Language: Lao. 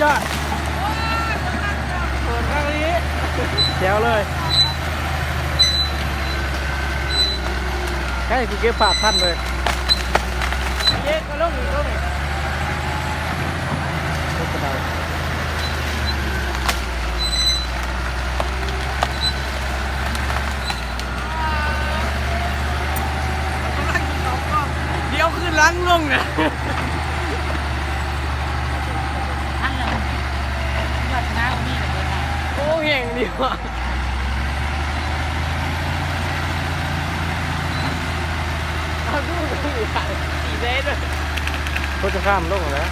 ຍອດ ໂອ້ຍ ເປີດທາງນີ້ ແຈວເລີຍ ໃກ້ ກູເກັບພາບທັນເລີຍ ເຈັກກໍລົງອີກ ລົງອີກ ລົງກະໄດ. ດຽວຄືຫຼັງລົງນະ ອັນນັ້ນຍອດງາມີແລ້ວເບີດ ໂອ້ ແຮງດີຫວ່າ ເອົາດູດີ ສີແດງເດີ ໂຄດຈະຂ້າມລົງແລ້ວ.